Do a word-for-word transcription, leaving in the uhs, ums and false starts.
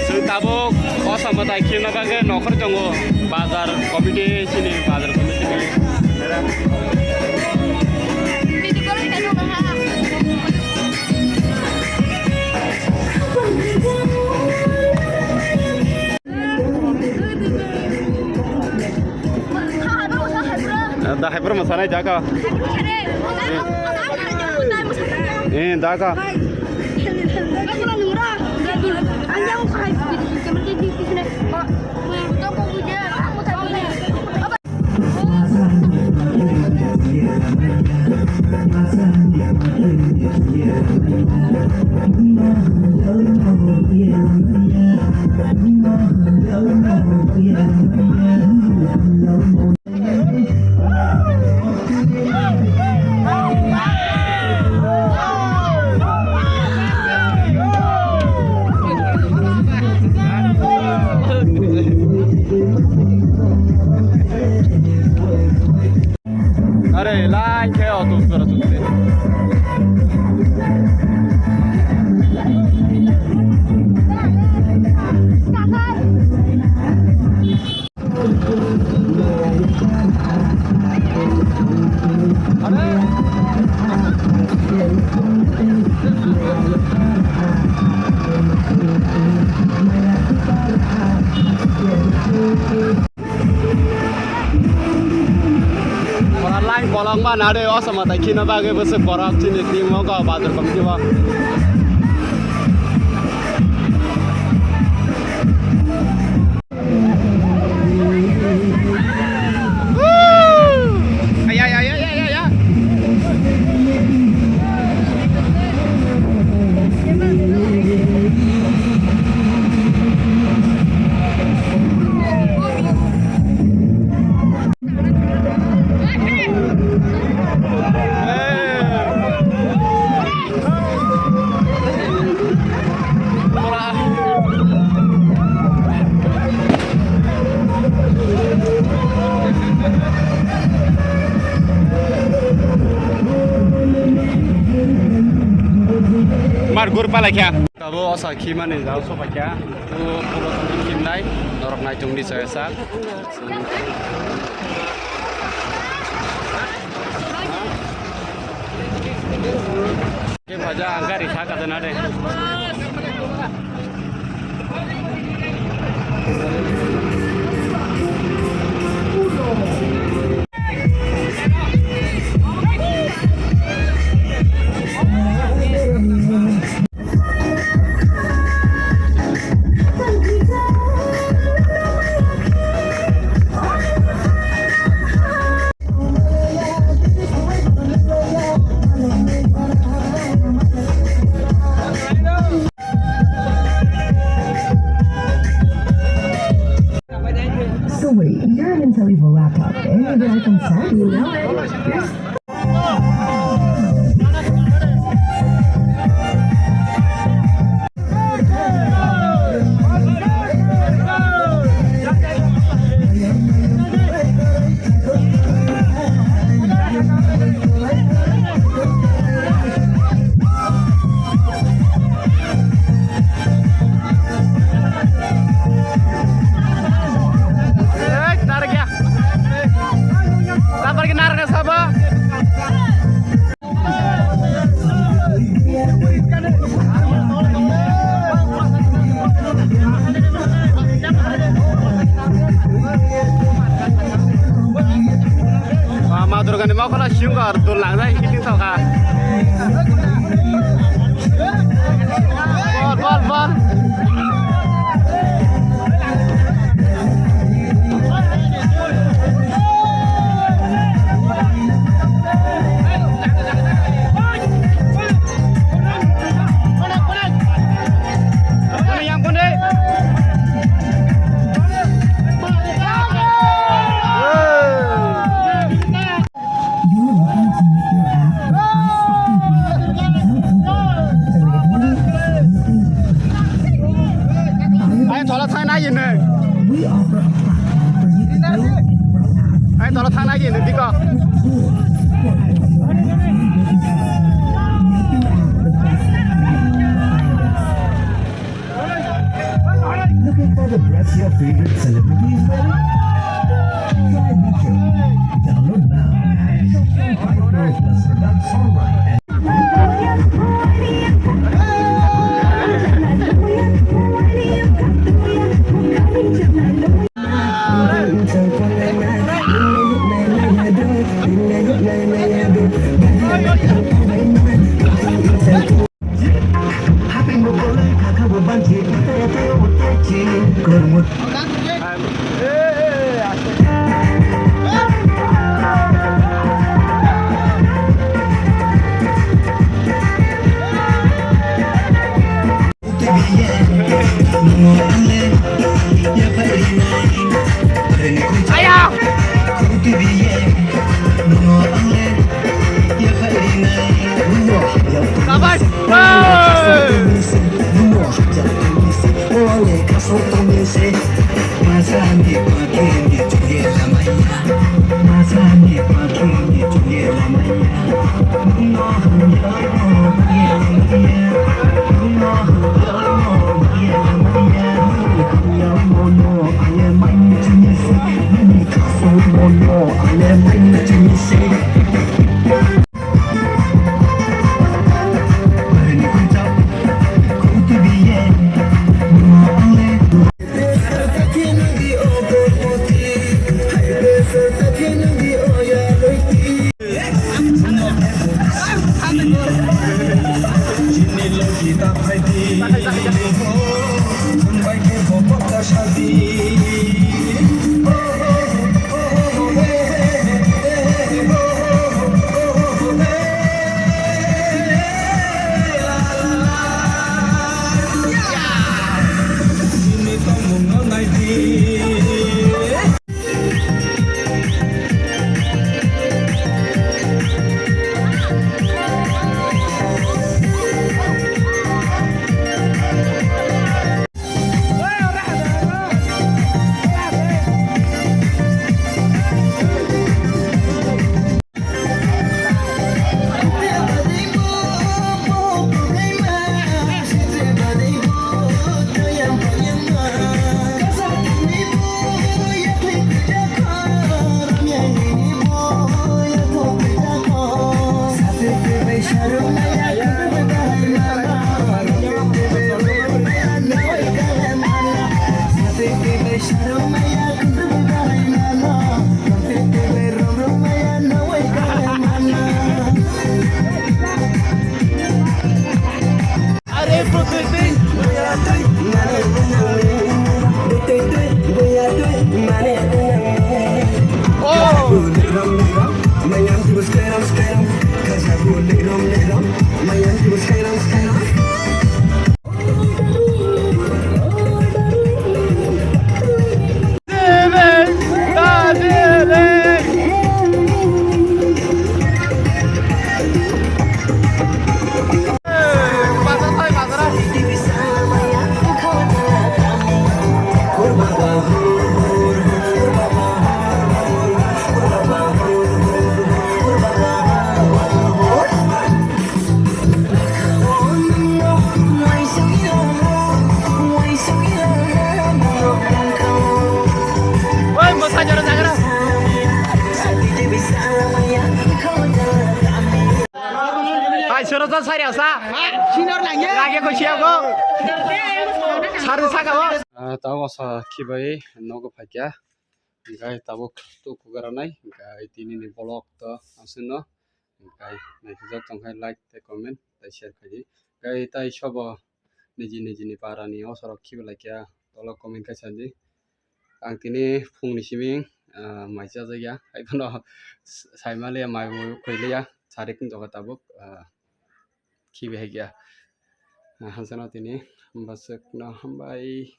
Chwng tabuk o samata khirna bagwi nokhor tongo, bazar committee, chini bazar committee ni. Da hai bro, mosanai jaga. Eh, jaga. Are, line khe auto sora sora. Ora line kolokma nade, o samata khina bagwi bwswk borok chini team o go bazar committee o. Ay, ay, ay. Mar gur pala kya? Tabo osa khimani jao soba kya? O polo tongni khimnai, norok nai tongni chaya sak. Ke baja ang gari sa kadana de. So wait, you're an intelligent laptop, and you're like, I'm sad, you know? Ma, ma Durgani mokolo singo ar dol langjak, hiting tongkha. Bol, bol, bol. Ai thola thang na yin ne. Ai thola thang na yin ne diko. Favorite celebrities? Try Witcher. Download now. Five Pro Plus products online. Hai, soro sa sari asa. Lagi ko siya ko. Sari sa ka. Ah, tao sa khibai nogo phakya. Gai tabuk tu kugaranai. Gai tini ni vlog to asino. Gai naikhe jok tong hai like tei comment tei share khaidi. Gai tai sobo niji niji ni para ni osorok khibai laikya tolo comment khai sadi. Ang tini phung ni simi, ah, mai chajakya. Hai phano saimaliya mai bo khoiliya. Sarik wng tongkha tabuk, ah, khibi hai kya. Ah, hansano tini bwswk no hambai.